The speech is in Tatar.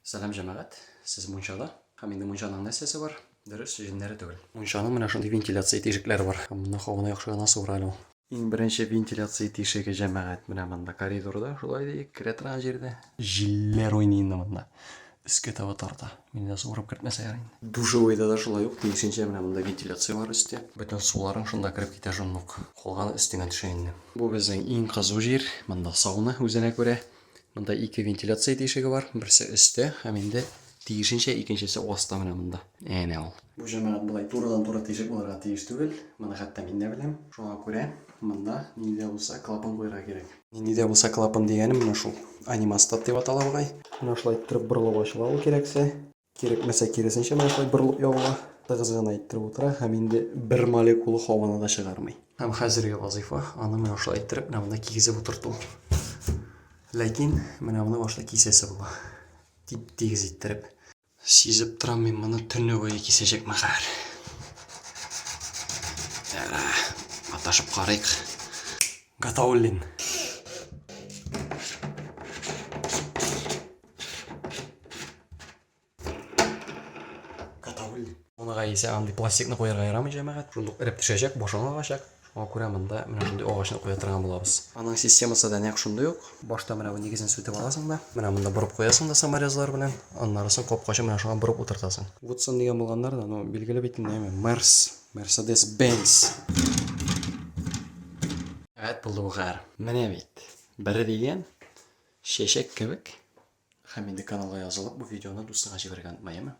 Сәлам, җәмәгать! Сез мунчада. Һәм инде мунчаның нәрсәсе бар? Дөрес, җеннәре түгел. Мунчаның менә шундый вентиляция тишекләре бар. Һәм монда һаваны яхшы гына суыра әле ул. Иң беренче вентиляция тишеге, җәмәгать, менә монда коридорда, шулай диек, керә торган җирдә. Җилләр уйный инде монда. Өскә таба тарта. Мине дә суырып кертмәсә ярый инде. Душевойда да шулай ук, тиешенчә менә монда вентиляция бар өстә. Бөтен суларың шунда кереп китә шундук. Калганы өстеңә төшә инде. Бу безнең иң кызу җир. Монда сауна үзенә күрә. Монда ике вентиляция тишеге бар. Берсе өстә һәм инде тиешенчә икенчесе аста менә монда. Әнә ул. Бу җәмәгать болай турыдан-туры тишек булырга тиеш түгел. Моны хәтта мин дә беләм. Шуңа күрә монда нинди дә булса клапан куярга кирәк. Нинди дә булса клапан дигәнем менә шул. Анимастат дип атала бугай. Менә шулай иттереп борылып ачыла ул кирәксә. Кирәкмәсә киресенчә менә шулай борылып ябыла. Тыгыз гына иттереп утыра һәм инде бер молекула һаваны да чыгармый. Һәм хәзерге вазыйфа аны менә шулай иттереп менә монда кигезеп утырту. Ләкин менә моны башта кисәсе була. Тип-тигез иттереп. Сизеп торам мин моны төне буе кисәчәкмен хәзер. Әра, маташып карыйк. Гатауллин. Гатауллин. Монага исә андый пластикны куярга ярамый, җәмәгать. Шундук эреп төшәчәк, башыңа агачак. Шуңа күрә монда менә шундый агачны куя торган булабыз. Аның системасы да нәкъ шундый ук. Башта менә бу нигезен сүтеп аласың да, менә монда борып куясың да саморезлар белән, аннары соң капкачын менә шуңа борып утыртасың. Вудсон дигән булганнар да, ну, билгеле бит инде, әйме, Мерс, Мерседес Бенц. Әйбәт булды бу хәер. Менә бит, бер дигән чәчәк кебек. Һәм инде каналга язылып, бу видеоны дустыңа җибәрергә онытма, яме?